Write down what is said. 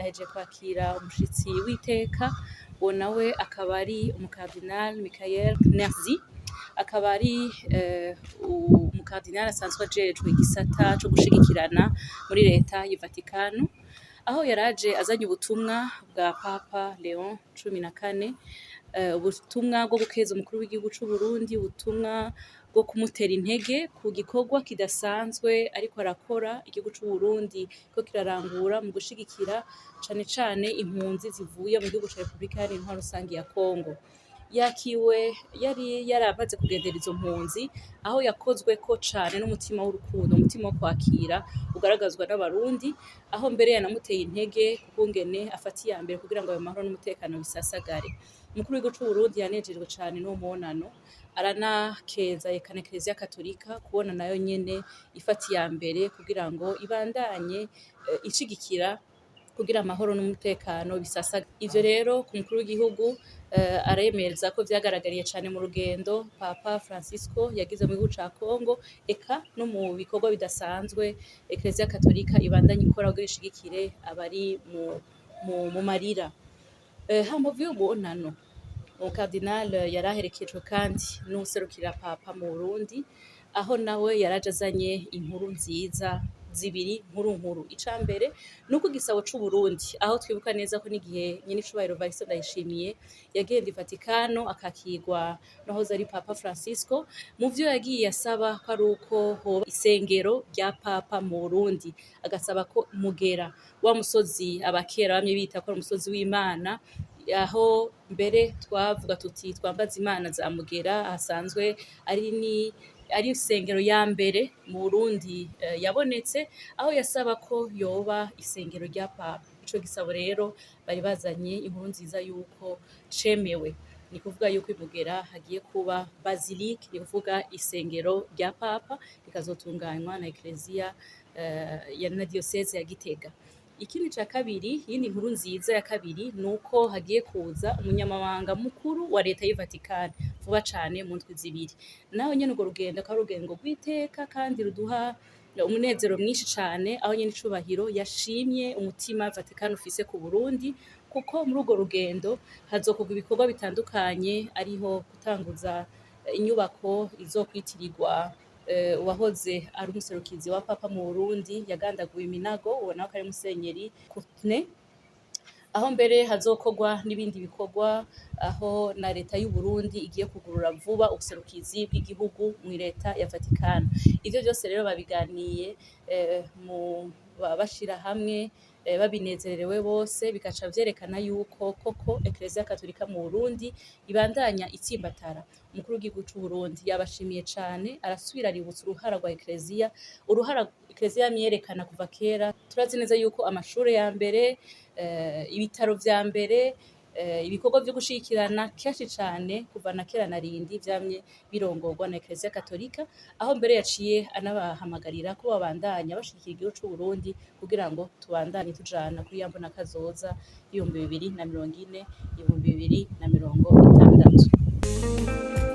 aheje kwakira umushitsi w'iteka, uwo nawe akaba ari umukardinal Michael Nerzi, akaba ari umukardinal asanzwe ajejwe igisata co gushigikirana muri leta y'i Vatikano, aho yaraje azanye ubutumwa bwa Papa Leon 14, ubutumwa bwo gukeza umukuru w'igihugu c'Uburundi, ubutumwa bwo kumutera intege ku gikorwa kidasanzwe ariko arakora igihugu c'Uburundi ko kirarangura mu gushigikira cane cane impunzi zivuye mu gihugu ca Republika Iharanira Intwaro Rusangi ya Kongo. Yakiwe yari yaramaze kugendera izo mpunzi, aho yakozweko cane n'umutima w'urukundo, umutima wo kwakira ugaragazwa n'Abarundi, aho mbere yanamuteye intege kukungene afata iya mbere kugira ngo ayo mahoro n'umutekano bisasagare. Umukuru w'igihugu c'Uburundi yanejejwe cane n'uwo mubonano, aranakeza yekana Ekereziya Katolika kubona nayo nyene ifata iya mbere kugira ngo ibandanye ishigikira kugira amahoro n'umutekano bisasagare. Ivyo rero ku mukuru w'igihugu aremeza ko vyagaragariye cane mu rugendo Papa Francisco yagize mu gihugu ca Congo, eka no mu bikorwa bidasanzwe Ekereziya Katolika ibandanya ikora kugira ishigikire abari mu marira. Hambavu y'uwo mubonano, uwo cardinal yaraherekejwe kandi n'uwuserukira Papa mu Burundi, aho nawe yaraje azanye inkuru nziza zibiri nkuru nkuru. Ica mbere nuko igisabo c'Uburundi, aho twibuka neza ko n'igihe nyenicubahiro Evariste Ndayishimiye yagenda i Vatikano akakirwa n'uwahoze ari Papa Francisco, mu vyo yagiye asaba ko ari uko hoba isengero rya Papa mu Burundi, agasaba ko Mugera, wa musozi abakera bamye bita ko ari umusozi w'Imana, aho mbere twavuga tuti twambaze Imana za Mugera, hasanzwe ari ni ari isengero ya mbere mu Burundi yabonetse, aho yasaba ko yoba isengero rya Papa. Ico gisabo rero bari bazanye inkuru nziza yuko cemewe, ni kuvuga yuko i Mugera hagiye kuba basilique, ni kuvuga isengero rya Papa, rikazotunganywa na Ekereziya ya na diocese ya Gitega. Ikindi ca kabiri, iyindi nkuru nziza ya kabiri, nuko hagiye kuza umunyamabanga mukuru wa leta y'i Vatikani vuba cane mu ndwi 2. Naho nyene urwo rugendo akaba ari urugendo rw'iteka kandi ruduha umunezero mwinshi cane, aho nyene icubahiro yashimye umutima Vatikani ufise ku Burundi, kuko muri urwo rugendo hazokorwa ibikorwa bitandukanye, ariho gutanguza inyubako izokwitirirwa uwahoze ari umuserukizi wa Papa mu Burundi yagandaguwe iminago, uwo nawe akaba ari Musenyeri Courtenay, aho mbere hazokorwa n'ibindi bikorwa, aho na leta y'u Burundi igiye kugurura vuba ubuserukizi bw'igihugu mu leta ya Vatikano. Ivyo vyose rero babiganiye mu bashira hamwe babinezererewe bose, bigaca vyerekana yuko koko Ekereziya Katolika mu Burundi ibandanya itsimbatara. Umukuru w'igihugu c'u Burundi yabashimiye cane, arasubira aributsa uruhara rwa Ekereziya, uruhara Ekereziya yamye kuva kera. Turazi neza yuko amashure ya mbere, ibitaro vya mbere, ibikorwa vyo gushigikirana kenshi cane kuva na kera na rindi vyamye birongorwa na Ekereziya Katolika, aho mbere yaciye anabahamagarira ko babandanya bashigikira igihugu c'u Burundi kugira ngo tubandanye tujana kuri ya mbonakazoza y'2040, 2060.